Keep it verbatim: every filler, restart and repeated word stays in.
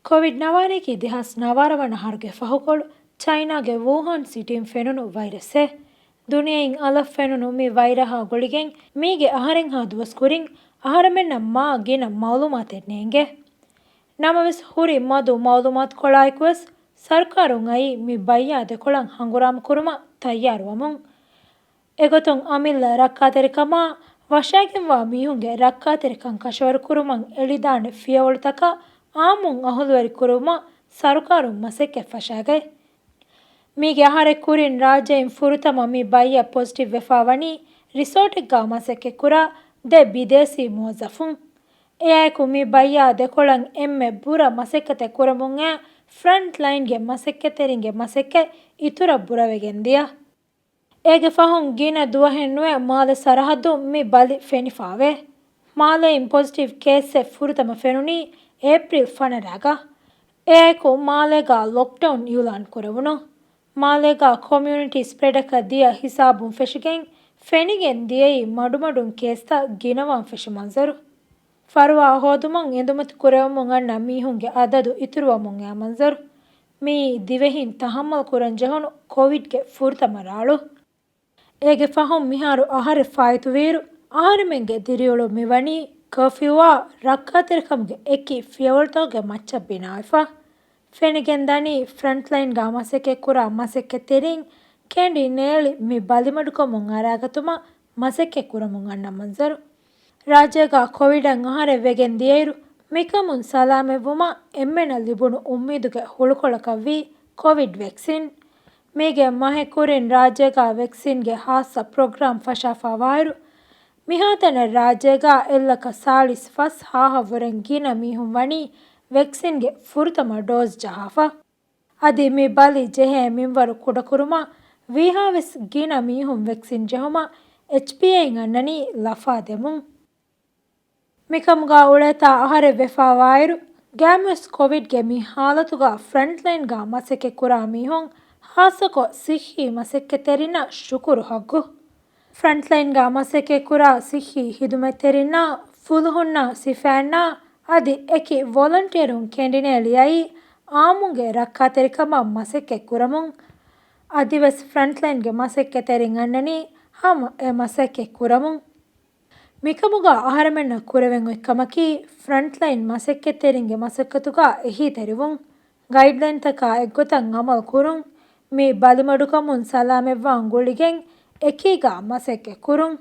ކޮވިޑް ނަވާރައަކީ ދެހާސް ނަވާރަ ވަނަ އަހަރުގެ ފަހުކޮޅު ޗައިނާގެ ވޫހާން ސިޓީން ފެނުނު ވައިރަސެއް. ދުނިޔެއިން އަލަށް ފެނުނު މި ވައިރަހާ ގުޅިގެން މީގެ އަހަރެއްހާ ދުވަސް ކުރިން އަހަރެމެންނަށް މާ ގިނަ މައުލޫމާތެއް ނޭނގެ. ނަމަވެސް ހުރި މަދު މައުލޫމާތުކޮޅާއެކުވެސް ސަރުކާރުން އައީ މި ބައްޔާ ދެކޮޅަށް ހަނގުރާމަ ކުރުމަށް ތައްޔާރުވަމުން. އެގޮތުން އަމިއްލަ ރައްކާތެރިކަމާ ވަށާގެންވާ މީހުންގެ ރައްކާތެރިކަން ކަށަވަރުކުރުމަށް އެޅިދާނެ ފިޔަވަޅުތަކަށް އާއްމުން އަހުލުވެރިކުރުމަށް ސަރުކާރުން މަސައްކަތް ފަށާގަތް. މީގެ އަހަރެއް ކުރިން ރާއްޖެއިން ފުރަތަމަ މި ބައްޔަށް ޕޮޒިޓިވް ވެފާވަނީ ރިސޯޓެއްގަ މަސައްކަތްކުރާ ދެ ބިދޭސީ މުވައްޒަފުން. އެއާއެކު މި ބައްޔާ ދެކޮޅަށް އެންމެ ބުރަ މަސައްކަތެއް ކުރަމުން އައި ފްރަންޓް ލައިންގެ މަސައްކަތްތެރިންގެ މަސައްކަތް އިތުރަށް ބުރަވެގެން ދިޔަ. އޭގެ ފަހުން ގިނަ ދުވަހެއް ނުވެ މާލެ ސަރަހައްދުން މި ބަލި ފެނިފާވޭ. މާލެއިން ޕޮޒިޓިވް ކޭސްއެއް ފުރަތަމަ ފެނުނީ އޭޕްރިލް ފަނަރަގަ. އެއާއެކު މާލޭގަ ލޮކްޑައުން އިއުލާން ކުރެވުނު. މާލޭގަ ކޮމިއުނިޓީ ސްޕްރެޑަކަށް ދިޔަ ހިސާބުން ފެށިގެން ފެނިގެން ދިޔައީ މަޑުމަޑުން ކޭސްތައް ގިނަވާން ފެށި މަންޒަރު. ފަރުވާ ހޯދުމަށް އެނދުމަތި ކުރެވެމުން އަންނަ މީހުންގެ އަދަދު އިތުރުވަމުން އައި މަންޒަރު. މިއީ ދިވެހިން ތަހައްމަލް ކުރަން ޖެހުނު ކޮވިޑްގެ ފުރަތަމަ ރާޅު. އޭގެ ފަހުން މިހާރު އަހަރެއް ފާއިތުވިއިރު، އަހަރެމެންގެ ދިރިއުޅުން މިވަނީ ކާފިއުއާ ރައްކާތެރިކަމުގެ އެކި ފިޔަވަޅުތަކުގެ މައްޗަށް ބިނާވެފަ. ފެނިގެން ދަނީ ފްރަންޓްލައިންގަ މަސައްކަތްކުރާ މަސައްކަތްތެރިން ކެނޑި ނޭޅި މި ބަލިމަޑުކަމުން އަރާގަތުމަށް މަސައްކަތް ކުރަމުން އަންނަ މަންޒަރު. ރާއްޖޭގަ ކޮވިޑަށް އަހަރެއް ވެގެން ދިޔައިރު، މިކަމުން ސަލާމަތްވުމަށް އެންމެނަށް ލިބުނު އުއްމީދުގެ ހުޅުކޮޅަކަށްވީ ކޮވިޑް ވެކްސިން. މީގެ މަހެއް ކުރިން ރާއްޖޭގަ ވެކްސިންގެ ހާއްސަ ޕްރޮގްރާމް ފަށާފާވާއިރު، މިހާތަނަށް ރާއްޖޭގަ އެއްލަކަ ސާޅީސް ފަސް ހާހަށްވުރެން ގިނަ މީހުން ވަނީ ވެކްސިންގެ ފުރަތަމަ ޑޯޒް ޖަހާފަ. އަދި މި ބަލި ޖެހޭ މިންވަރު ކުޑަކުރުމަށް ވީހާވެސް ގިނަ މީހުން ވެކްސިން ޖެހުމަށް އެޗްޕީއޭއިން އަންނަނީ ލަފާ ދެމުން. މިކަމުގަ އުޅޭތާ އަހަރެއް ވެފާވާއިރު، ގާމުވެސް ކޮވިޑްގެ މި ހާލަތުގަ ފްރަންޓްލައިންގަ މަސައްކަތްކުރާ މީހުން، ހާއްސަކޮށް ސިއްހީ މަސައްކަތްތެރިންނަށް ޝުކުރު ހައްގު. ފްރަންޓްލައިންގަ މަސައްކަތްކުރާ ސިއްހީ ހިދުމަތްތެރިންނާ، ފުލުހުންނާ، ސިފައިންނާ، އަދި އެކި ވޮލަންޓިއަރުން ކެނޑިނޭޅި އައީ އާއްމުންގެ ރައްކާތެރިކަމަށް މަސައްކަތް ކުރަމުން. އަދިވެސް ފްރަންޓްލައިންގެ މަސައްކަތްތެރިން އަންނަނީ ހަމަ އެ މަސައްކަތް ކުރަމުން. މިކަމުގަ އަހަރެމެންނަށް ކުރެވެން އޮތް ކަމަކީ، ފްރަންޓްލައިން މަސައްކަތްތެރިންގެ މަސައްކަތުގަ އެހީތެރިވުން، ގައިޑްލައިންތަކާ އެއްގޮތަށް އަމަލު ކުރުން، މި ބަލިމަޑުކަމުން ސަލާމަތްވާން ގުޅިގެން އެކީގަ މަސައްކަތް ކުރުން.